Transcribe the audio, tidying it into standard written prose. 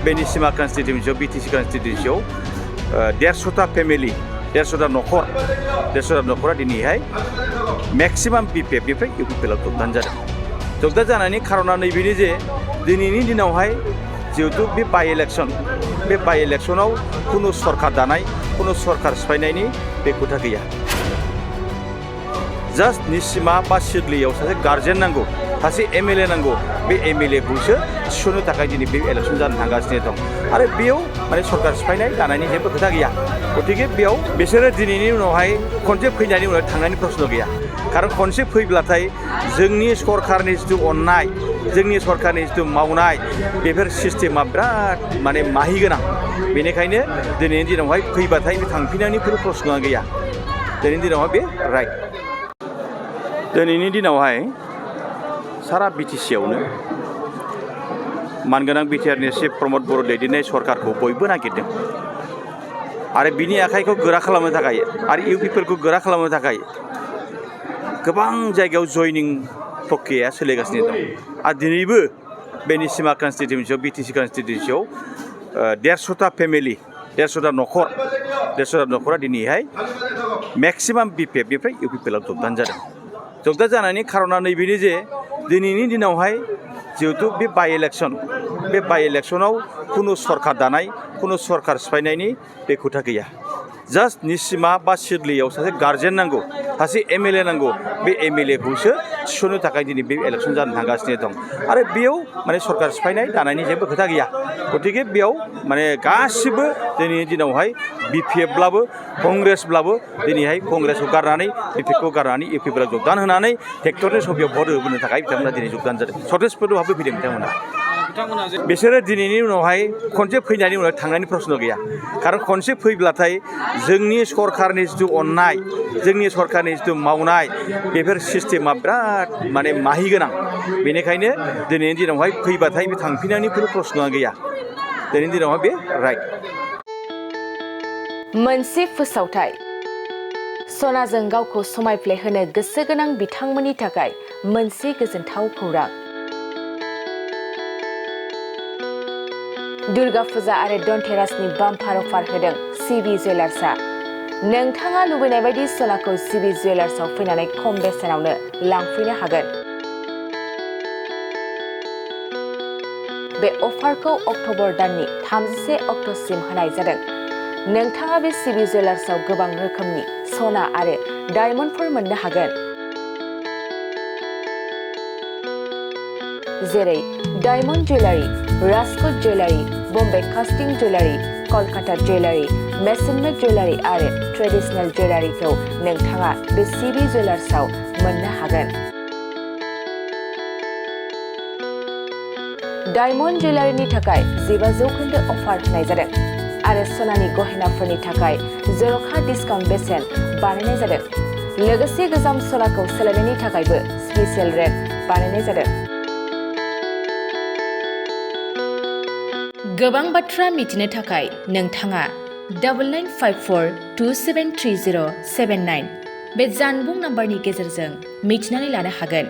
बेनि सिमा कन्स्टिटिउन्सियाव BTC कन्स्टिटिउन्सियाव 150टा family 150टा न'खरा दिनैहाय मेक्सिमाम बिपिएफनिफ्राय इउपिपिएलआव जगदान जादों। जगदान जानायनि खारना नैबेनो जे दिनैनि दिनावहाय जिहेतु बे बाइ इलेक्सनाव खुनु सरकार दानाय खुनु सरकार सिफायनायनि बे खोथा गैया। जास्ट निसिमा बा सिडलियाव सासे गार्जेन नांगौ, सासे एमएलए नांगौ, बे एमएलएखौसो थिसननो थाखाय दिनै बे इलेक्सन जानो थांगासिनो दं आरो बेयाव माने सरकार सिफायनाय दानायनि जेबो खोथा गैया। गतिके बेयाव बिसोरो दिनैनि उनावहाय खनसे फैनायनि उनाव थांनायनि प्रश्न गैया। खारन खनसे फैब्लाथाय जोंनि सरकारनि जिथु अननाय, जोंनि सरकारनि जिथु मावनाय बेफोर सिस्टेमा बिराद माने माहिगोनां। बेनिखायनो दिनैनि दिनावहाय फैबाथाय बे थांफिननायनि खुनु प्रश्नआ गैया। दिनैनि दिनावहाय बे राइट। दिनैनि दिनावहाय सारा बिटिसिआवनो मानगोनां बिटिआरनि चिफ प्रमद बर' दैदेननाय सरकारखौ बयबो नागिरदों आरो बिनि आखाइखौ गोरा खालामनो थाखाय आरो इउपिपिएलखौ गोरा खालामनो थाखाय गोबां जायगायाव जयनिं प्रक्रियाया सोलिगासिनो दं आरो दिनैबो बेनि सिमा कन्स्टिटिउन्सियाव बिटिसि कन्स्टिटिउन्सियाव 150टा फेमिलि 150टा न'खरा दिनैहाय मेक्सिमाम बिपिएफनिफ्राय इउपिपिएलआव जगदान जादों। जगदान जानायनि खारना नैबेनो जे दिनैनि दिनावहाय जिहेतु बे बाइ इलेक्सनाव खुनु सरकार दानाय खुनु सरकार सिफायनायनि बे खोथा गैया। जास्ट निसिमा बा सिडलियाव सासे गार्जेन नांगौ, सासे एमएलए नांगौ, बे एमएलएखौसो थिसननो थाखाय दिनै बे इलेक्सन जानो थांगासिनो दं आरो बेयाव माने सरकार सिफायनाय दानायनि जेबो खोथा गैया। गतिके बेयाव माने गासिबो दिनैनि दिनावहाय बिपिएफब्लाबो कंग्रेसब्लाबो दिनैहाय कंग्रेसखौ गारनानै बिपिएफखौ गारनानै इउपिपिएलआव जगदान होनानै ट्रेक्टरनि सबियाव भट होबोनो थाखाय बिथांमोना दिनै जगदान जादों। सतेजपुरहाबो फैदों बिथांमोना। बिसोरो दिनैनि उनावहाय खनसे फैनायनि उनाव थांनायनि प्रश्न गैया। खारन खनसे फैब्लाथाय जोंनि सरकारनि जिथु अननाय, जोंनि सरकारनि जिथु मावनाय बेफोर सिस्टेमा बिराद माने माहिगोनां। बेनिखायनो दिनैनि दिनावहाय फैबाथाय बे थांफिननायनि खुनु प्रश्नआ गैया। दिनैनि दिनावहाय बे राइट। मोनसे फोसावथाय सनाजों गावखौ समायफ्लेहोनो गोसो गोनां बिथांमोननि थाखाय मोनसे गोजोनथाव खौरां। दुर्गा फुजा आरो धनतेरासनि बाम्पार अफार होदों सिबि जुवेलार्सआ। नोंथाङा लुबैनाय बायदि सनाखौ सिबि जुवेलार्सआव फैनानै खम बेसेनावनो लांफैनो हागोन। बे अफारखौ अक्ट'बर दाननि 31 अक्ट'सिम होनाय जादों। नोंथाङा बे सिबि जुवेलार्सआव गोबां रोखोमनि सना आरो डायमन्डफोर मोननो हागोन, जेरै diamond jewellery, Rajkot jewellery, Bombay कास्टिं जुवेलारि, कलकाता जुवेलारि, मेसनमेड जुवेलारि आरो ट्रेडिशनेल जुवेलारिखौ नोंथाङा बे सिबि जुवेलार्सआव मोननो हागोन। डायमन्ड जुवेलारिनि थाखाय 15% अफार होनाय जादों आरो सनानि गहेनाफोरनि थाखाय जर'खा डिसकाउन्ट बेसेन बानायनाय जादों। लोगोसे गोजाम सनाखौ सोलायनायनि थाखायबो स्पेसियेल रेट बानायनाय जादों। गोबां बाथ्रा मिथिनो थाखाय नोंथाङा 9954273079 बे जानबुं नाम्बारनि गेजेरजों मिथिनानै लानो हागोन।